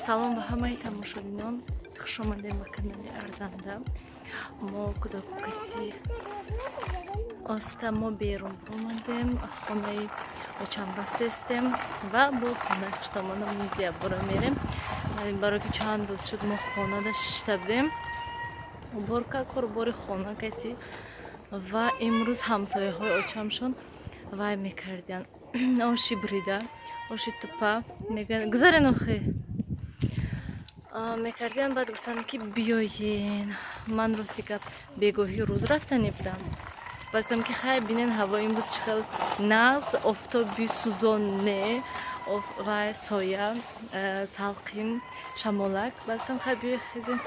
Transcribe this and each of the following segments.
Салом ба ҳамаи тамошобинон, хушомадем ба канали Арзанда. Мо кӯдакукати оста мо берун омадем, хонаи очам рафтестем ва бо хонаи хуштомонам низ якбора мерем, барое ки чанд рӯз шуд, мо хонада шишта будем, уборка, корубори хона кати. Ва имрӯз ҳамсояҳои очамшон вай мекардиянд, оши брида, оши тупа мегӯянд, гузарен охи мекардиянд. Баъд гуфтанд, ки биёен. Ман, рости гап, бегоҳӣ рӯз рафтанӣ будам. Баъд гуфтам, ки хай, бинен, ҳаво имрӯз чӣ хел нағз, офтоби сӯзон не ва соя, салқин, шамолак. Баъд гуфтам, хай, биёй, хезем,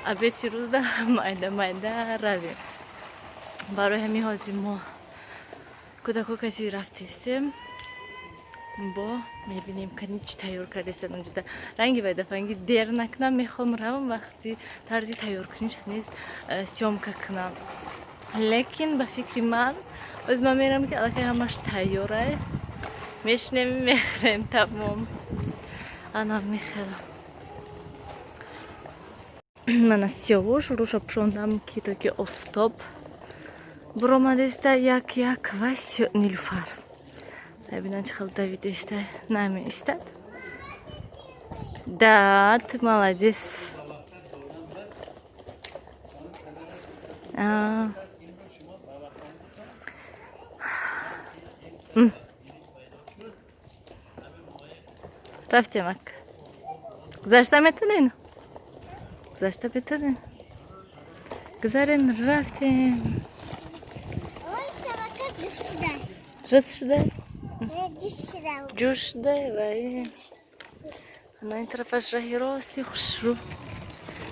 обеди рӯзда майда майда равем. Барои ҳамин ҳозир мо кӯдако каси рафтестем, бо мебинем, кани чӣ тайёр кардестан унҷода. Ранги вайдафанги дер накунам, мехоҳам равам, вақти тарзи тайёркуниша низ съёмка кунам. Лекин ба фикри ман, боз ман мерам, ки аллакай ҳамаш тайёрай, мешинем, мехӯрем, тамом. Ана мехелам. Мана Сиёвуш рӯша пӯшондам, ки то ки офтоб буромадеста як як. Ва Нилуфар, бибинан, чӣ хел давидеста, намеистад. Да, ты молодец. А. Рафтем, ак. Гузашта метонен? Гузашта метонен? Гузарен, рафтем. Рӯз шуда? Ҷӯш шуда. Вай. Ана ин тарафаш раҳи рости хушрӯ.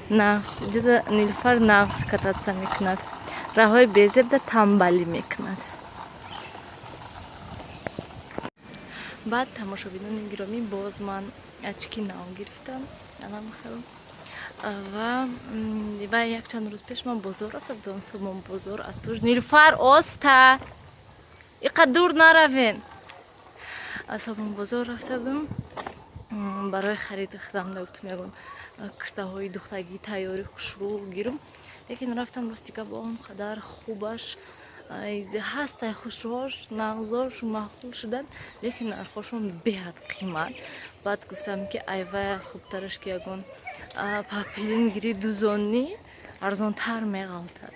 Нағз. Ҷуда Нилуфар нағз кататься мекунад. Раҳҳои безебда тамбалӣ мекунад. Баъд, тамошобинони гиромӣ, боз ман очки нав гирифтам. Анам хел. Ва якчанд рӯз пеш ман бозор рафта будам, Сомон бозор, атуш. Нилуфар, оста! Иқа дур наравен. Сомон бозор рафта будам барои хариди худам, гуфтам, ягон киртаҳои духтагӣ тайёри хушрӯ гирам. Лекин рафтам, рости гап, он қадар хубаш ҳастай, хушрӯҳош, нағзош маъқул шуданд, лекин нархҳошон беҳад қимат. Баъд гуфтам, ки айвая хубтараш, ки ягон поплин гири, дузонӣ арзонтар меғалтад,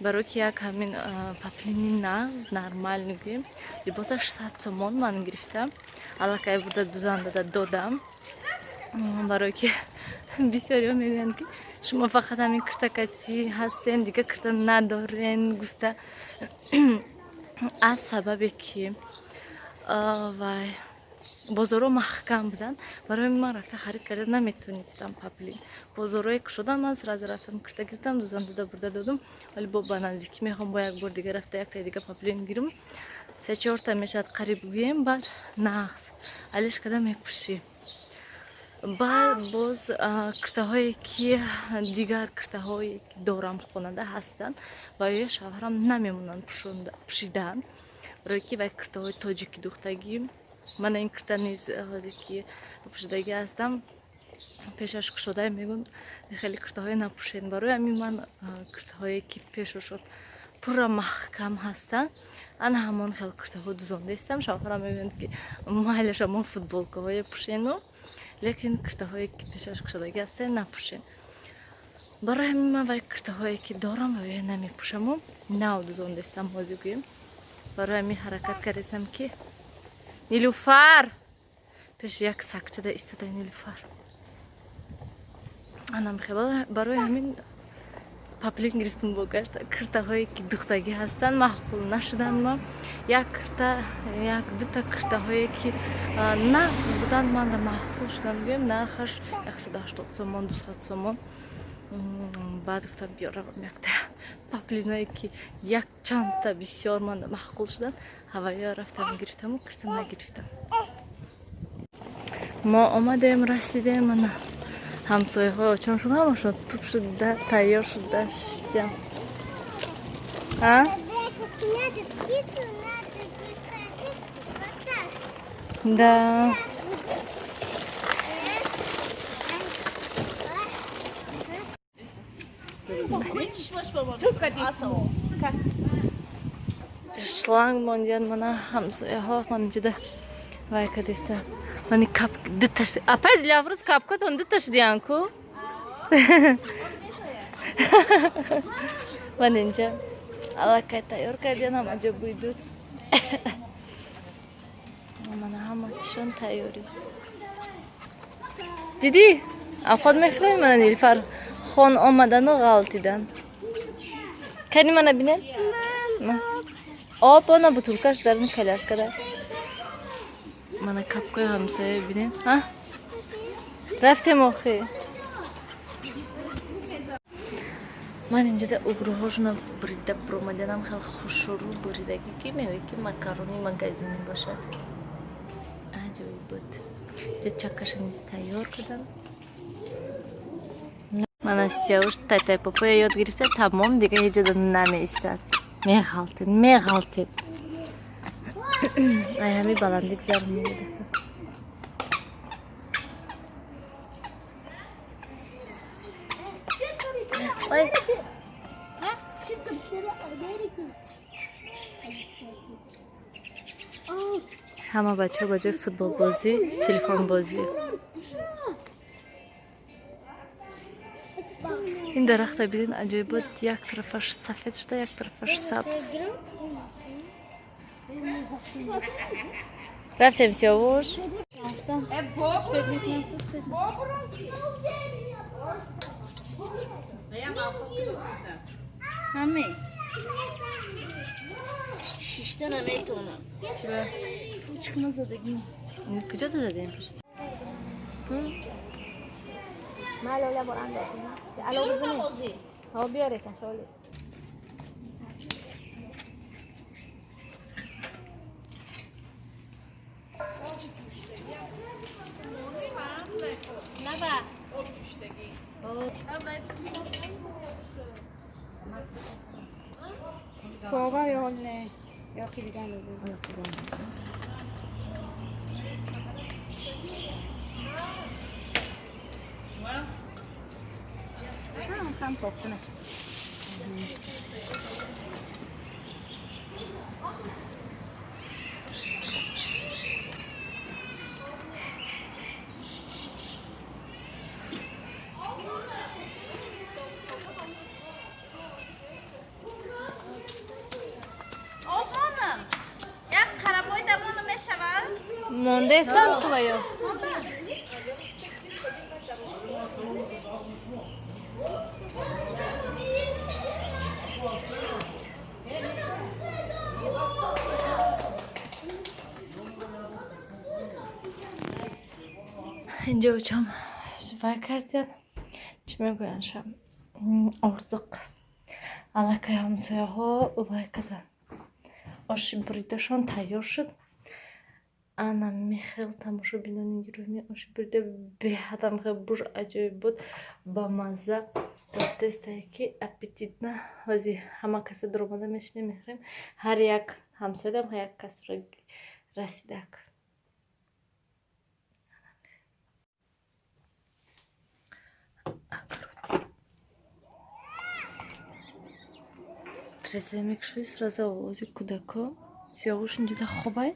барое ки як ҳамин поплини нағз, нормальный гӯем, либосаш 100 сомон ман гирифтам, аллакай буда дузандада додам. Барое ки бисёриҳо мегӯянд, ки шумо фақат ҳамин киртакатӣ ҳастен, дигар кирта надорен гуфта. Аз сабабе ки вай бозорҳо маҳкам буданд, барои ман рафта харид карда наметонистам поплин. Бозорҳое кушодан, ман сразу рафтам, кирта гирифтам, дузандада бурда додум. Вале бо ба наздикӣ мехоҳам бо як бор дигар рафта, яктаи дига поплин гирам, се чорта мешавад қариб гӯем. Баъд нағз алиш карда мепӯшӣ. Баъд боз киртаҳое ки дигар киртаҳое ки дорам, хонада ҳастанд, ва ё шавҳарам намемонанд пӯшидан, барое ки вай киртаҳои тоҷики духтагӣ. Мана ин кирта низ, ҳозир ки пӯшидагӣ ҳастам, пешаш кушода, мегӯн, хеле киртаҳое напӯшед. Барои ҳамин ман киртаҳое ки пешошон пурра маҳкам ҳастанд, ана ҳамон хел киртаҳо дузондаистам. Шавҳарам мегӯянд, ки майлаш, ҳамон футболкаҳое пӯшену, лекин киртаҳое ки пешаш кушодагӣ ҳастанд, напӯшен. Барои ҳамин ман вай киртаҳое ки дорам, вая намепӯшаму нав дузондаистам ҳозир гӯем. Барои ҳамин ҳаракат кардастам, ки Нилуфар пеши як сакчада истода. Нилуфар анам. Барои ҳамин поплин гирифтум. Бо гашта киртаҳое ки духтагӣ ҳастанд, маъқул нашуданд. Ма як кирта, як дута киртаҳое ки нағз буданд, манда маъқул шуданд гӯем, нархаш 180 сомон, 200 сомон. Баъд гуфтам, биё, равам, якта поплиное ки якчандта бисёр манда маъқул шуданд, ҳаваё рафтам, гирифтаму кирта нагирифтам. Мо омадем, расидем. Мана ҳамсояҳои очоншон ҳамашон туп шуда, тайёр шуда шиштиям. А? Надо птицу, надо прикрасить вот так. Да. Шланг мондиян, мана ҳамсояҳо ман ҷуда вай кадиста. Мани кап дуташ. Апай Дилафрӯз, капкатон дуташ диан ку? Ман инҷа аллакай тайёр кардиан, ҳама ҷо бӯй дуд. Мана ҳама чишон тайёрӣ. Дидӣ? Авқот мехӯрем, мана Нилфар хон омадану ғалтидан. Кани мана бинед? Об она бутулкаш дар ин коляскада. Мана капкои ҳамсоя бинед. А? Рафтем охи. Ман инҷода угруҳошона бурида буромаданам, хел хушрӯ буридагӣ, ки мегӯяд, ки макарони магазинӣ бошад. Аҷоиб буд. Инҷа чакаша низ тайёр кардам. Мана Сиявуш тай-тай попоя ёд гирифта, тамом, дига ҳеҷ ҷода намеистад. Меғалтед, меғалтед. Ай ҳами баландӣ гузар меояд. Ой. Ҳама бачаҳо ба ҷои футболбозӣ телефонбозӣ. Ин дарахта бинед, аҷоибот, як тарафаш сафед шуда, як тарафаш сабз. Рафтем, Сиёвуш. Ҳаме шишта наметавонам. Чиба? Пучкна задагӣ. Куҷо та задем? من لاله بلند الو بزنی ها بیاره کشالی. باور یا نه یا کی دیگه اندازه. هم هم پخته نشه. Мондаистанд қуваё? Инҷо очам вай кардиян, чӣ мегӯянд шам, орзиқ. Аллакай ҳамсояҳо вай кардан, оши буридашон тайёр шуд. Ана мехел, тамошобинони гиромӣ, оши бурида беҳадам хел буш аҷоиб буд, ба мазза рафтестае, ки аппетитна. Ҳози ҳама каса дуромада мешинем, мехӯрем. Ҳар як ҳамсоядам як касра расидак. Треза мекушои, сразу овози кӯдако. Сиёвуш инҷода хобай,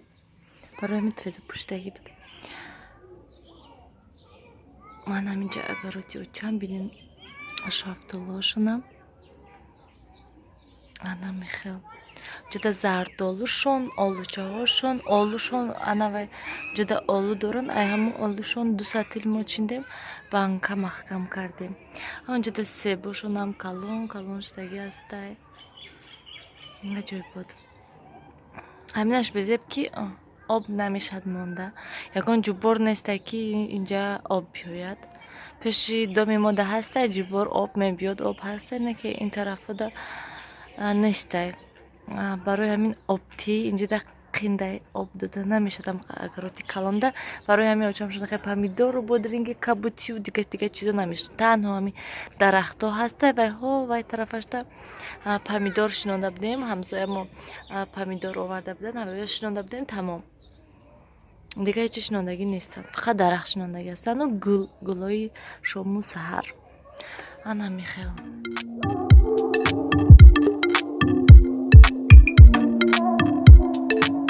барои ҳамин треза пӯшидагӣ буд. Ман ҳаминҷа агароти очам бинен, шафтолошонам ана мехел. Ҷода зардолушон, олучаҳошон, олушон, ана вай ҷода олу доранд, ай ҳамун олушон ду сатил мо чиндем, банка маҳкам кардем. Онҷода себошонам калон калон шудагӣ ҳастай. Аҷоиб буд. Ҳаминаш безеб, ки об намешад монда. Ягон ҷуббор нестай, ки инҷа об биёяд. Пеши доми мо да ҳастай ҷуббор, об мебиёд, об ҳастай, не ки ин тарафода нестай. Барои ҳамин обтӣ инҷода қиндай, об дода намешад агароти калонда. Барои ҳамин очамшон хел помидору бодринги, кабутию дига дига чизо намешад. Танҳо ҳамин дарахтҳо ҳастай, вайҳо вай тарафашда помидор шинонда будем, ҳамсоямо помидор оварда буданд, ҳамаё шинонда будем, тамом. Дига ҳеҷ шинондагӣ нестанд, фақат дарахт шинондагӣ ҳастанду гул, гулҳои шому саҳар. Ана мехел.